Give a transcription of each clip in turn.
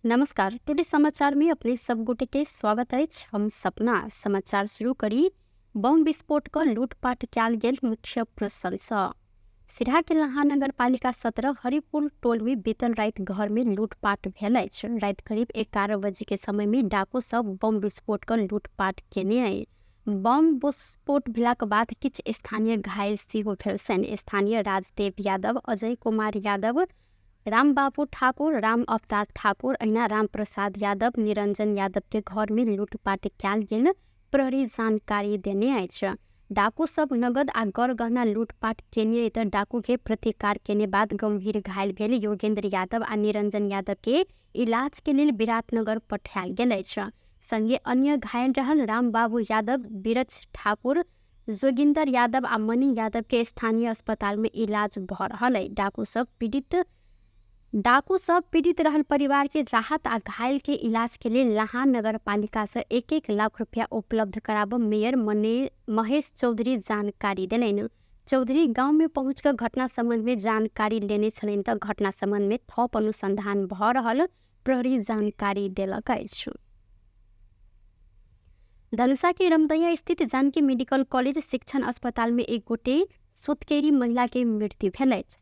नमस्कार, टुडे समाचार में अपने सब गोटे के स्वागत अछि। हम सपना समाचार शुरू करी बम विस्फोट क लूटपाट कयल गेल मुख्य प्रसंग सँ। सिरहा के लहा नगर पालिका 17 हरिपुर टोल में बीतल राति घर में लूटपाट भेल अछि। राति करीब 11 बजे के समय में डाकू सब बम विस्फोट क लूटपाट केने अछि। बम विस्फोट भेलाक बाद किछु स्थानीय घायल सेहो भेल छनि। स्थानीय राजदेव यादव, अजय कुमार यादव, रामबाबू ठाकुर, राम अवतार ठाकुर, अहिना राम प्रसाद यादव, निरंजन यादव के घर में लूटपाट कयल गेल प्रहरी जानकारी देने अछि। डाकू सब नगद आ गरगहना लूटपाट केने तऽ डाकू के प्रतिकार केने बाद गंभीर घायल भेल योगेंद्र यादव आ निरंजन यादव के इलाज के लेल विराटनगर पठायल गेल अछि। संगे अन्य घायल रहल रामबाबू यादव, बीरज ठाकुर, जोगिंदर यादव आ मणि यादव के स्थानीय अस्पताल में इलाज भऽ रहल अछि। डाकू सब पीड़ित रहल परिवार के राहत आ घायल के इलाज के लेल लहान नगर पालिका से 1-1 लाख रुपया उपलब्ध कराबऽ मेयर महेश चौधरी जानकारी देलनि। चौधरी गांव में पहुंच कर घटना संबंध में जानकारी लेने छलनि तऽ घटना संबंध में थप अनुसंधान भऽ रहल प्रहरी जानकारी देलक अछि। धनुषा के रमदैया स्थित जानकी मेडिकल कॉलेज शिक्षण अस्पताल में एक गोटे सुतकेरी महिला के मृत्यु भेल अछि।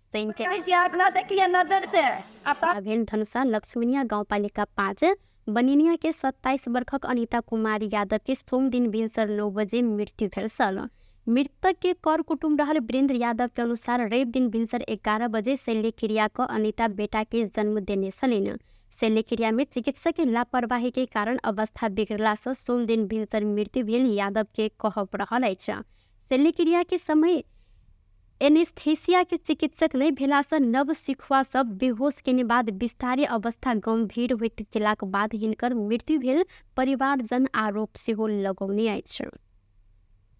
भेल धनुषा लक्ष्मीनिया गाउँपालिका 5 बनिनिया के 27 वर्षक अनिता कुमारी यादव के सोम दिन भिनसर 9 बजे मृत्यु भेल छल। मृतक के कर कुटुम्ब रहल वीरेंद्र यादव के अनुसार रवि दिन भिनसर 11 बजे शल्यक्रिया क अनिता बेटा के जन्म देने छलनि। शल्यक्रिया में चिकित्सक के लापरवाही के कारण अवस्था बिगड़ला से सोम दिन भिनसर मृत्यु भेल यादव के कहब रहल अछि। शल्यक्रिया के समय एनेस्थीसिया के चिकित्सक नहि भेला से नव सिखुआ सब बेहोश केने बाद विस्तारे अवस्था गंभीर होइत गेलाक बाद हिनकर मृत्यु भेल परिवारजन आरोप सेहो लगौने अछि।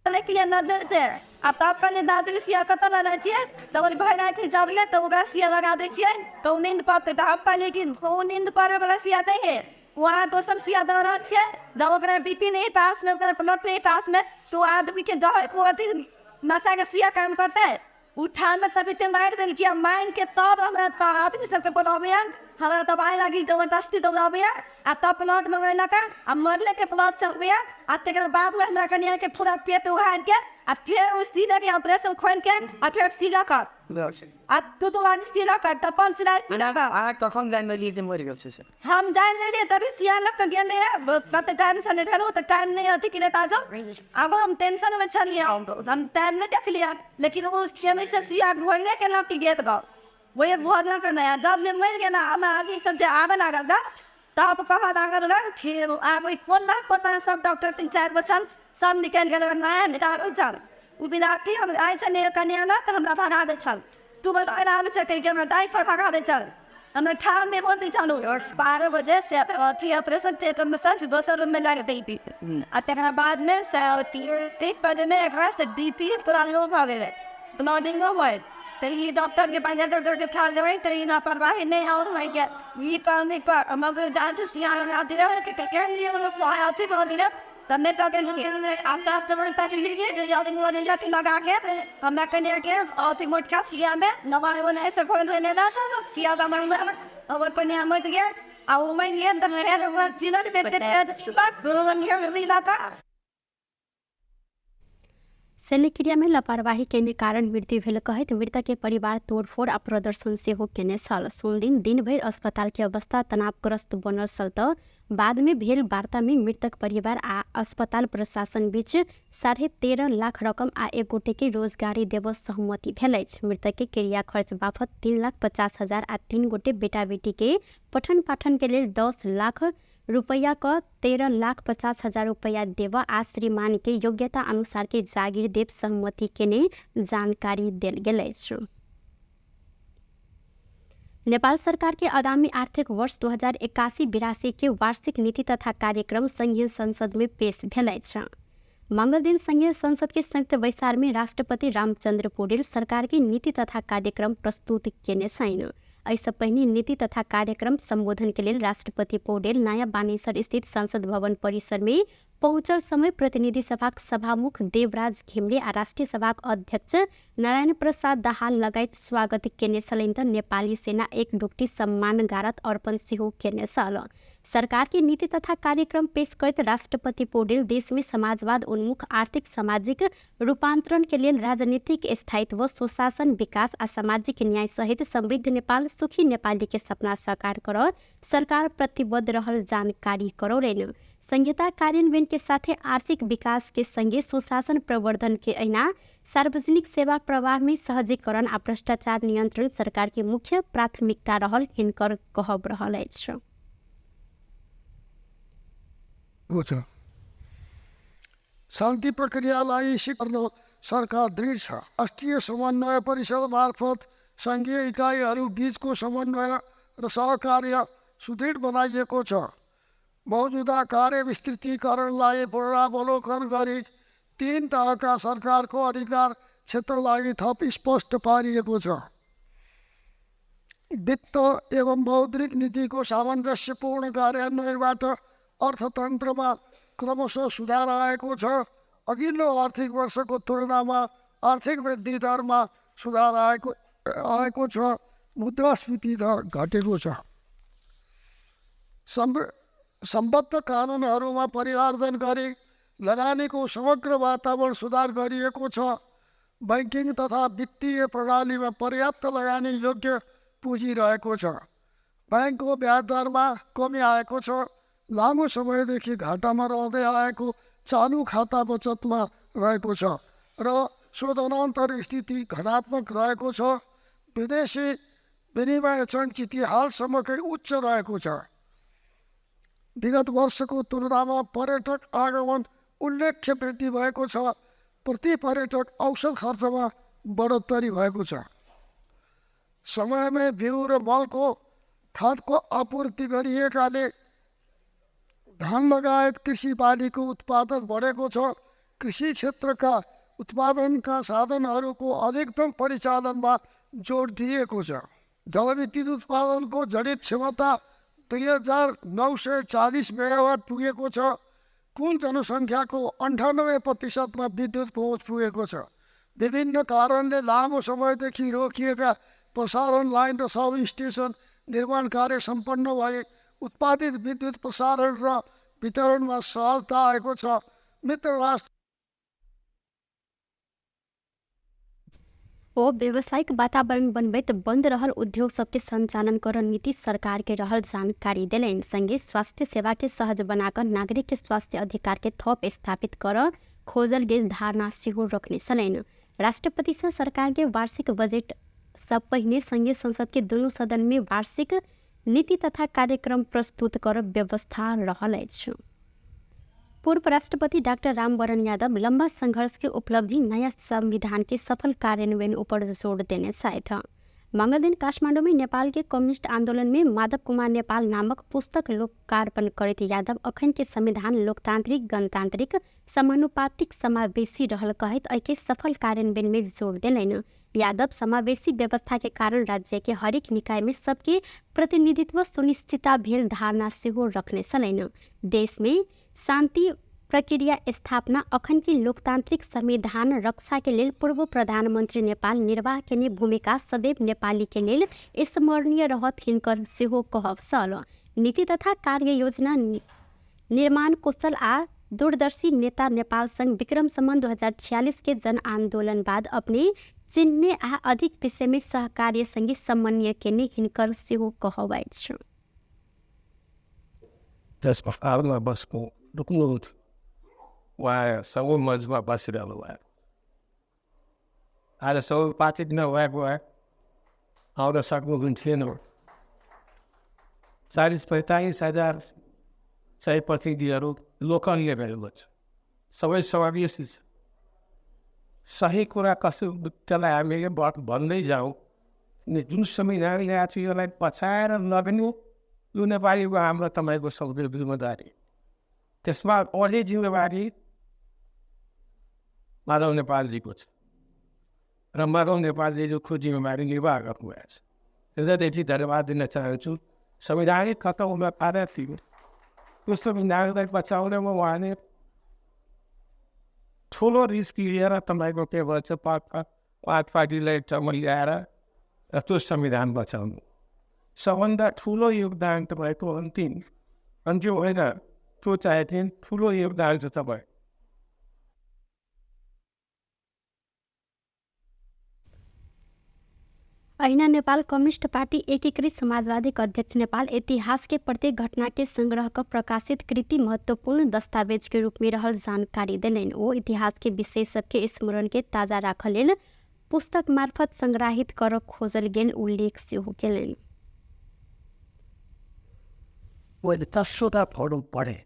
देखिए नजर से आ तब कहलियै दादी सुइया कतऽ लगै छियै, तऽ बोल भरि राति जगलै तऽ ओकरा सुइया लगा दै छियै तऽ ओ नींद पड़तै। तऽ हम कहलियै कि ओ नींद पड़ै वला सुइया नहि है, वहाँ दोसर सुइया दऽ रहल छियै, जब ओकरा बी पी नहि पासमे, ओकरा ब्लड नहि पासमे, तऽ ओ आदमीके जहर को अथी नशाके सुइया काम करतै। उठामे तबिते मारि देलकै आ मारिके तब हमरा आदमी सबके बोलाबैया, हमरा दबाइ लागी जबरदस्ती दौड़ाबैया आ तब ब्लड मंगेलक आ मरलेके ब्लड चलबैया आ तकर बादमे हमरा कनियाके पूरा पेट उघारिके आ फेर ओ सीलक, ऑपरेशन खोलिके आ फेर सीलक आ दू दू आदमी सीलक, डबल सिलाइ सीलक। अहाँ कखन जानि लेलियै जे मरि गेल छै से? हम जानि लेलियै तभी सिया लऽ कऽ गेल रहियै, कते टाइम से नहि भेल तऽ टाइम नहि अथी केलियै तऽ आब हम टेंशनमे छलियै, हम टाइम नहि देखलियै, लेकिन ओ समय से सुइया घोरने केलक कि गेट गऽ वही घोरलक नहि। जब जे मरि गेल हमरा आदमी सब जे आबऽ लागल गऽ तब कहऽ लागल गऽ, फेर आब कोन ना कोन सब डॉक्टर 3-4 गो छल, सब निकलि गेल। नया विद्यार्थी छल, ओ विद्यार्थी हम आइ छलियै कनिया लग तऽ हमरा भगा दै छल, तू बता आबै छै कहिके हमरा टाइम पर भगा दै छल, हमरा ठाढ़ नहि होत छल। 12 बजे से अथी ऑपरेशन थिएटर में सर दोसर रूम में लग दी आ तकरा बाद में से 3 बजे में एकरा से बी पी पूरा लो भऽ गेलै, ब्लडिंगो भेल, तऽ ई डॉक्टर के पास डॉक्टर के पास जेबै तऽ ई लापरवाही नहि आओर होइ के ई कर नहि कर हमर डांट सिया लगा दिया के अथी भऽ गेलै तऽ नहि कहलकै आब साफ सफाइ लगा के हमरा कनियाके अथी मोटका सुइयामे दबाइ ओनाहिसँ खोलि देने सुइया दबाइ, हमर कनिया मरि गेल आ ओ मरि गेल तऽ फेर ओकरा चिलर पेट। शल्यक्रिया में लापरवाही केने कारण मृत्यु भेल कहैत मृतक के परिवार तोड़फोड़ आ प्रदर्शन सेहो केने छल। सोमदिन दिन भरि अस्पताल के अवस्था तनावग्रस्त बनल छल तऽ बाद में भेल वार्ता में मृतक परिवार आ अस्पताल प्रशासन बीच 13.5 लाख रकम आ एक गोटे के रोजगारी देबऽ सहमति भेल अछि। मृतक के क्रिया खर्च बापत 3,50,000 आ 3 गोटे बेटा बेटी के पठन पाठन के लेल 10 लाख रुपैया क 13,50,000 रुपैया देब आ श्रीमान के योग्यता अनुसार के जागीर देब सहमति केने जानकारी देल गेल अछि। नेपाल सरकार के आगामी आर्थिक वर्ष 2081-82 के वार्षिक नीति तथा कार्यक्रम संघीय संसद में पेश भेल अछि। मंगल दिन संघीय संसद के संयुक्त बैसार में राष्ट्रपति रामचंद्र पौडेल सरकार के नीति तथा कार्यक्रम प्रस्तुत केने छनि। एहिसँ पहिने नीति तथा कार्यक्रम संबोधन के लेल राष्ट्रपति पौडेल नयाँ बानेश्वर स्थित संसद भवन परिसर में पहुँचल समय प्रतिनिधि सभाक सभामुख देवराज घिमिरे आ राष्ट्रिय सभाक अध्यक्ष नारायण प्रसाद दाहाल लगायत स्वागत केने छलनि त नेपाली सेना एक ढुकटी सम्मान गारत अर्पण सेहो केने छल। सरकार के नीति तथा कार्यक्रम पेश करैत राष्ट्रपति पौडेल देश में समाजवाद उन्मुख आर्थिक सामाजिक रूपांतरण के लेल राजनीतिक स्थायित्व, सुशासन, विकास आ सामाजिक न्याय सहित समृद्ध नेपाल सुखी नेपाली के सपना साकार कर सरकार प्रतिबद्ध रहल जानकारी करौलनि। संहिता कार्यान्वयन के साथे आर्थिक विकास के संगे सुशासन प्रवर्धन के अहिना सार्वजनिक सेवा प्रवाह में सहजीकरण आ भ्रष्टाचार नियंत्रण सरकार के मुख्य प्राथमिकता रहल हिनकर कहब रहल अछि। शान्ति प्रक्रियालाई गर्न सरकार दृढ छ। राष्ट्रिय समन्वय परिषद मार्फत सङ्घीय इकाइहरू बीचको समन्वय र सहकार्य सुदृढ बनाइएको छ। मौजुदा कार्य विस्तृतीकरणलाई पुनरावलोकन गरी 3 तहका सरकारको अधिकार क्षेत्रलाई थप स्पष्ट पारिएको छ। वित्त एवं मौद्रिक नीतिको सामञ्जस्यपूर्ण कार्यान्वयनबाट अर्थतन्त्रमा क्रमशः सुधार आएको छ। अघिल्लो आर्थिक वर्षको तुलनामा आर्थिक वृद्धि दरमा सुधार आएको छ। मुद्रास्फीति दर घटेको छ। सम्बद्ध कानुनहरूमा परिमार्जन गरी लगानीको समग्र वातावरण सुधार गरिएको छ। बैङ्किङ तथा वित्तीय प्रणालीमा पर्याप्त लगानी योग्य पुँजी रहेको छ। ब्याङ्कको ब्याज दरमा कमी आएको छ। लामो समयदेखि घाटामा रहँदै आएको चालु खाता बचतमा रहेको छ र शोधनान्तर स्थिति धनात्मक रहेको छ। विदेशी विनिमय सञ्चित हालसम्मकै उच्च रहेको छ। विगत वर्षको तुलनामा पर्यटक आगमन उल्लेख्य वृद्धि भएको छ। प्रति पर्यटक औसत खर्चमा बढोत्तरी भएको छ। समयमै बिउ र मलको खादको आपूर्ति गरिएकाले धान लगायत कृषि बालीको उत्पादन बढेको छ। कृषि क्षेत्रका उत्पादनका साधनहरूको अधिकतम परिचालनमा जोड दिएको छ। जलविद्युत उत्पादनको जडित क्षमता 2940 मेगावाट पुगेको छ। कुल जनसङ्ख्याको 98% विद्युत पहुँच पुगेको छ। विभिन्न कारणले लामो समयदेखि रोकिएका प्रसारण लाइन र सब स्टेसन निर्माण कार्य सम्पन्न भए उत्पादित विद्युत प्रसारण र वितरणमा सहजता आएको छ। मित्र राष्ट्र ओ व्यावसायिक वातावरण बनबैत बन्द रहल उद्योग सबके संचालन कर नीति सरकार के रहल जानकारी देलनि। संगे स्वास्थ्य सेवा के सहज बनाकर नागरिक के स्वास्थ्य अधिकार के थप स्थापित कर खोजल गेल धारणा सेहो रखने छलनि। राष्ट्रपति से सरकार के वार्षिक बजेट सब पहिने संघीय संसद के दुनू सदन में वार्षिक नीति तथा कार्यक्रम प्रस्तुत कर व्यवस्था रहल अछि। पूर्व राष्ट्रपति डाक्टर रामवरण यादव लंबा संघर्ष के उपलब्धि नया संविधान के सफल कार्यान्वयन ऊपर जोड़ देने छथि। मंगलदिन काठमांडू में नेपाल के कम्युनिस्ट आंदोलन में माधव कुमार नेपाल नामक पुस्तक लोकार्पण करैत यादव अखन के संविधान लोकतांत्रिक, गणतांत्रिक, समानुपातिक, समावेशी रहल कहैत एहिके सफल कार्यान्वयन में जोड़ देलनि। यादव समावेशी व्यवस्था के कारण राज्य के हरेक निकाय में सबके प्रतिनिधित्व सुनिश्चितता भेल धारणा सेहो रखने छलनि। देश में शान्ति प्रक्रिया स्थापना अखन की लोकतांत्रिक संविधान रक्षा के लेल पूर्व प्रधानमन्त्री नेपाल निर्वाह केने भूमिका सदैव नेपाली के लेल स्मरणीय रहत हिनकर सेहो कहब छल। नीति तथा कार्य योजना निर्माण कुशल आ दूरदर्शी नेता नेपाल संघ विक्रम सम्बन्ध 2046 के जनआन्दोलन बाद अपने चिन्हने आ अधिक विषय में सहकार्य सँगे समन्वय केने हिनकर सेहो कहब अछि। उहाँ बसिरहनु भयो। आज सभापति नभएको भए आउन सक्नुहुन्थेन थिएन। 40-45 हजार चाहिँ प्रतिनिधिहरू लोकलले भएको छ, सबै समावेशी छ। सही कुरा कसो त्यसलाई हामीले भन्दै जाउँ। जुन संविधान ल्याएको छ यसलाई बचाएर लग्नु यो नेपालीको हाम्रो तपाईँको सबको जिम्मेदारी। त्यसमा बढी जिम्मेवारी माधव नेपालजीको छ र माधव नेपालजीले जिम्मेवारी निर्वाह गर्नुभएको छ। हृदयदेखि धन्यवाद दिन चाहन्छु। संवैधानिक खतम हुन पारेको थियो, त्यो संविधानलाई बचाउनमा उहाँले ठुलो रिस्क लिएर तपाईँको के भन्छ पाँच पार्टीलाई एक ठाउँमा ल्याएर र त्यो संविधान बचाउनु सबभन्दा ठुलो योगदान तपाईँको अन्तिम अन्तिम होइन, त्यो चाहिँ ठुलो योगदान छ तपाईँ। अहिना नेपाल कम्युनिस्ट पार्टी एकीकृत समाजवादी अध्यक्ष नेपाल इतिहास के प्रत्येक घटना के संग्रह क प्रकाशित कृति महत्वपूर्ण दस्तावेज के रूप में रहल जानकारी देलनि। ओ इतिहास के विषय सबके स्मरण के ताजा राखऽ लेल पुस्तक मार्फत संग्रहित कर खोजल गेल उल्लेख सेहो केलनि। मैले 10वटा भोलुम पढेँ।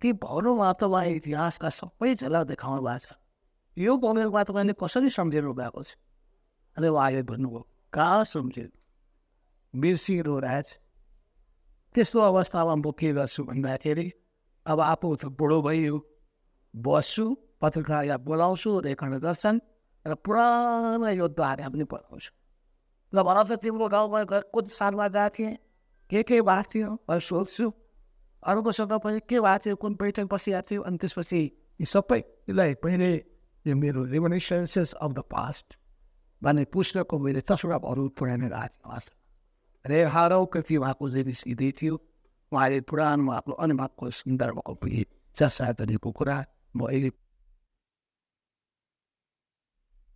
ती भोलुममा तपाईँ इतिहासका सबै झलक देखाउनु भएको छ। यो भूमिका तपाईँले कसरी सम्झिनु भएको छ? अनि उहाँले भन्नुभयो, कहाँ सम्झिनु, बिर्सिँदो रहेछ। त्यस्तो अवस्थामा म के गर्छु भन्दाखेरि अब आफू त बुढो भइयो, बस्छु, पत्रकारलाई बोलाउँछु, रेकर्ड गर्छन् र पुराना योद्धाहरूलाई पनि बोलाउँछु। ल भन त, तिम्रो गाउँमा कुन सालमा गएको थिएँ, के भएको थियो भनेर सोध्छु। अरूकोसँग पनि के भएको थियो, कुन बैठक बसिरहेको थियो। अनि त्यसपछि यी सबैलाई पहिले यो मेरो रेमिनिसेन्सेस अफ the past भन्ने पुस्तकको मैले 10वटा भरू पुरानो आएको थिएँ उहाँसँग। र एघारौँ कृति उहाँको चाहिँ निस्किँदै थियो। उहाँले पुरानो आफ्नो अनुभवको सन्दर्भको पनि चर्चा गरेको कुरा म अहिले।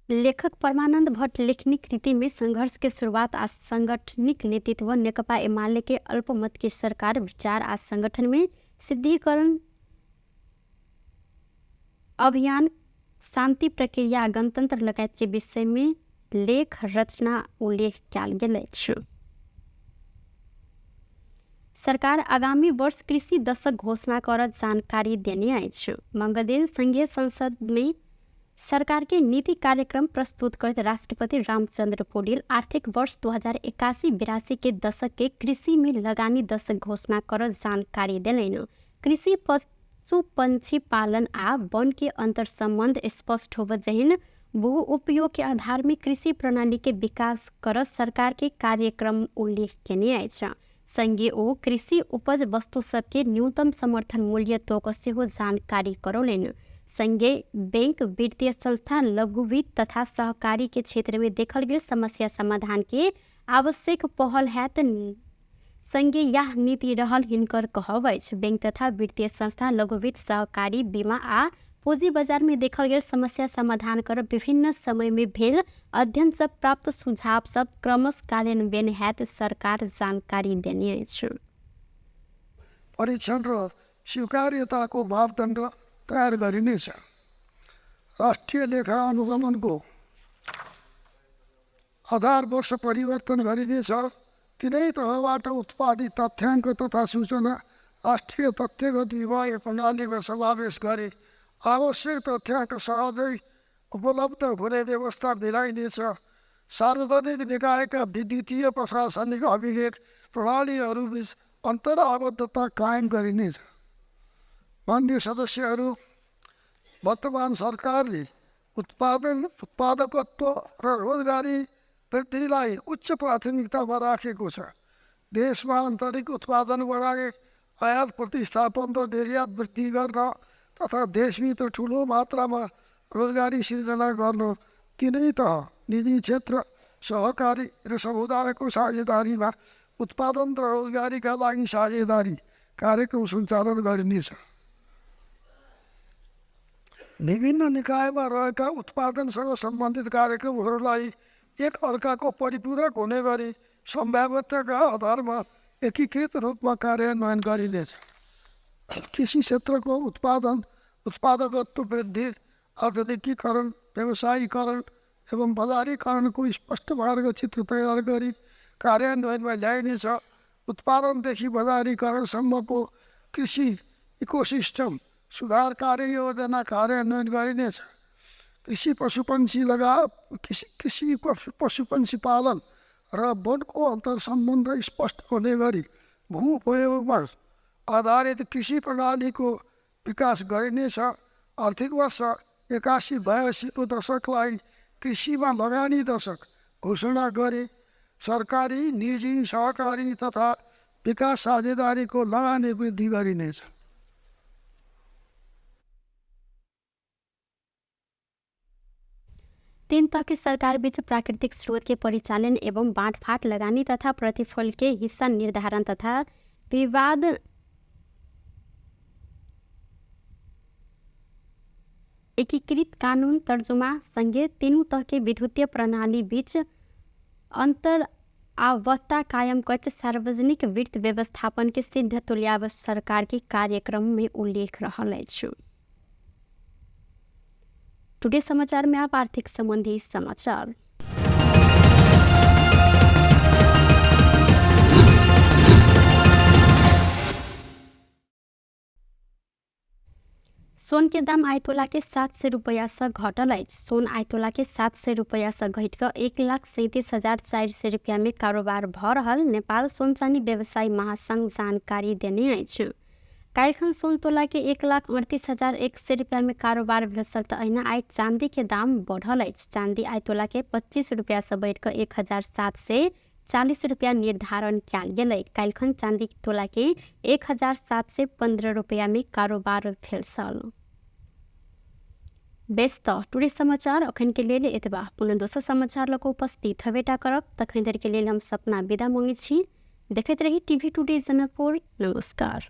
लेखक परमानंद भट्ट लेखनी कृति में संघर्ष के शुरुआत आ सांगठनिक नेतृत्व, नेकपा एमाले के अल्पमत के सरकार, विचार आ संगठन में सिद्धिकरण अभियान, शांति प्रक्रिया, गणतंत्र लगायत के विषय में लेख रचना उल्लेख कयल गेल अछि। सरकार आगामी वर्ष कृषि दशक घोषणा करत जानकारी देने अछि। मंगलदिन संघीय संसद में सरकार के नीति कार्यक्रम प्रस्तुत करत राष्ट्रपति रामचंद्र पौडेल आर्थिक वर्ष 2081-82 के दशक के कृषि में लगानी दशक घोषणा करत जानकारी देलनि। कृषि, पशु पंछी पालन आ वन के अंतर संबंध स्पष्ट होब जहिन बहु उपयोग के आधार में कृषि प्रणाली के विकास कर सरकार के कार्यक्रम उल्लेख केने अछि। संगे ओ कृषि उपज वस्तु सबके न्यूनतम समर्थन मूल्य तोक सेहो जानकारी करौलनि। संगे बैंक, वित्तीय संस्था, लघु वित्त तथा सहकारी के क्षेत्र में देखल गेल समस्या समाधान के आवश्यक पहल हैत। संगे यह नीति रहल हिनकर कहब अछि। बैंक तथा वित्तीय संस्था, लघु वित्त, सहकारी, बीमा आ पूंजी बाजार में देखल गेल समस्या समाधान कर विभिन्न समय में भेल अध्ययन सब प्राप्त सुझाव सब क्रमश कार्यान्वयन हैत सरकार जानकारी देने अछि। परीक्षण र स्वीकार्यताको मापदण्ड तयार गरिनेछ। राष्ट्रिय लेखा अनुगमनको आधार वर्ष परिवर्तन गरिनेछ। तिनै तहबाट उत्पादित तथ्याङ्क तथा सूचना राष्ट्रिय तथ्यगत विवरण प्रणालीमा समावेश गरी आवश्यक तथ्याङ्क सहजै उपलब्ध हुने व्यवस्था मिलाइनेछ। सार्वजनिक निकायका विद्युतीय प्रशासनिक अभिलेख प्रणालीहरूबीच अन्तराबद्धता कायम गरिनेछ। मान्य सदस्यहरू, वर्तमान सरकारले उत्पादन, उत्पादकत्व र रोजगारी वृद्धिलाई उच्च प्राथमिकतामा राखेको छ। देशमा आन्तरिक उत्पादन बढाए आयात प्रतिस्थापन र निर्यात वृद्धि गर्न तथा देशभित्र ठुलो मात्रामा रोजगारी सिर्जना गर्न तिनै तह, निजी क्षेत्र, सहकारी र समुदायको साझेदारीमा उत्पादन र रोजगारीका लागि साझेदारी कार्यक्रम सञ्चालन गरिनेछ। विभिन्न निकायमा रहेका उत्पादनसँग सम्बन्धित कार्यक्रमहरूलाई एक अर्काको परिपूरक हुने गरी सम्भाव्यताका आधारमा एकीकृत रूपमा कार्यान्वयन गरिनेछ। कृषि क्षेत्रको उत्पादन, उत्पादकत्व वृद्धि, आधुनिकीकरण, व्यवसायीकरण एवं बजारीकरणको स्पष्ट मार्गचित्र तयार गरी कार्यान्वयनमा ल्याइनेछ। उत्पादनदेखि बजारीकरणसम्मको कृषि इकोसिस्टम सुधार कार्ययोजना कार्यान्वयन गरिनेछ। कृषि पशुपन्छी कृषि पशुपन्छी पालन र वनको अन्तर्सम्बन्ध स्पष्ट हुने गरी भू उपयोगमा आधारित कृषि प्रणालीको विकास गरिनेछ। आर्थिक वर्ष 81-82 को दशकलाई कृषिमा लगानी दशक घोषणा गरी सरकारी, निजी, सहकारी तथा विकास साझेदारीको लगानी वृद्धि गरिनेछ। तीन तह के सरकार बीच प्राकृतिक स्रोत के परिचालन एवं बाँटफाट, लगानी तथा प्रतिफल के हिस्सा निर्धारण तथा विवाद एकीकृत कानून तर्जुमा संगे तीनू तह के विद्युतीय प्रणाली बीच अंतर आवत्ता कायम करते सार्वजनिक वित्त व्यवस्थापन के सिद्ध तुल्याव सरकार के कार्यक्रम में उल्लेख रहल अछि। टुडे समाचार में आप आर्थिक संबंधी समाचार। सोन के दाम आइ तोला के 700 रुपैया से घटल अछि। सोन आइ तोला के 700 रुपैया से घटि कऽ 1,37,400 रुपैया में कारोबार भऽ रहल नेपाल सोन चानी व्यवसायी महासंघ जानकारी देने अछि। काल्हिखन सोन तोला के 1,38,100 रुपैया में कारोबार भेल छल तऽ अहिना आइ चांदी के दाम बढ़ल अछि। चांदी आइ तोला के 25 रुपैया से बढ़ि कऽ 1,740 रुपैया निर्धारण कयल गेलै। काल्हिखन चांदी तोला के 1,715 रुपैया में कारोबार भेल छल। बेस तऽ टुडे समाचार अखन के लेल एतबा। पुनः दोसर समाचार लऽ कऽ उपस्थित हेबेटा करब। तखन धरि के लेल हम सपना विदा मांगै छी। देखैत रही टीवी टुडे जनकपुर। नमस्कार।